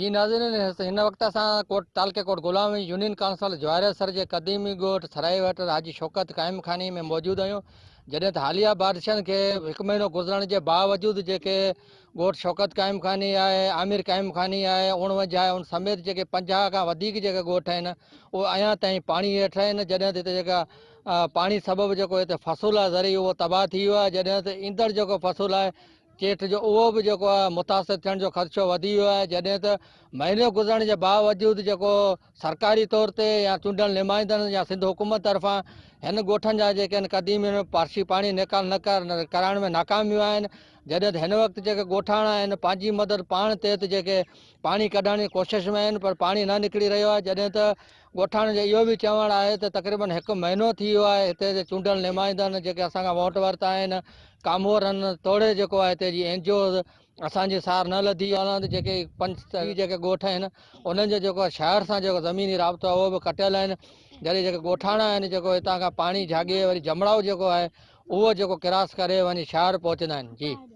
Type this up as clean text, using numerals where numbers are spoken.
جي ناظرين هن وقت اسان ڪوٽ تعلقي ڪوٽ غلام يونين ڪائونسل جواهريسر جي قديمي ڳوٺ سرائي وٽ حاجي شوڪت قائم خاني ۾ موجود آهيون جڏهن ته حاليه بارشن کي هڪ مهينو گذرڻ جي باوجود جيڪي ڳوٺ شوڪت قائم خاني آهي عامر قائم خاني آهي اڻونجهه آهي ان سميت جيڪي 50 کان وڌيڪ جيڪي ڳوٺ آهن اهي اڃا تائين پاڻي هيٺ آهن جڏهن ته هتي جيڪا پاڻي سبب جيڪو هتي فصل آهي زرعي اهو تباهه ٿي ويو آهي جڏهن ته ايندڙ جيڪو فصل آهي چيٽ جو اهو به جيڪو آهي متاثر ٿيڻ جو خدشو وڌي ويو آهي جڏهن ته مهينو گذرڻ جي باوجود جيڪو سرڪاري طور تي يا چونڊيل نمائندن يا سنڌ حڪومت طرفان هن ڳوٺن جا جيڪي آهن قديم پارسي پاڻي نيڪال نه ڪرائڻ ۾ ناڪام ويا آهن جڏهن ته هن وقت جيڪي ڳوٺاڻا آهن پنهنجي مدد پاڻ تحت جيڪي پاڻي ڪڍڻ جي ڪوشش ۾ آهن پر پاڻي نه نڪري رهيو آهي جڏهن ته ڳوٺاڻن جو اهو به چوڻ آهي ته تقريبن هڪ مهينو ٿي ويو آهي هتي جي چونڊيل نمائندن جيڪي اسان کان ووٽ ورتا آهن ڪامورن توڙي جيڪو آهي هتي جي اين جي اوز اسان جي سار نه لڌي آهي جيڪي پنچ جيڪي ڳوٺ آهن انهن جو جيڪو شهر سان جيڪو زميني رابطو آهي اهو به ڪٽيل آهن جڏهن جيڪي ڳوٺاڻا آهن جيڪو هتان کان پاڻي جهاڳي وري جمڙائو جيڪو آهي اهو جيڪو ڪراس ڪري وڃي شهر پهچندا آهن جي.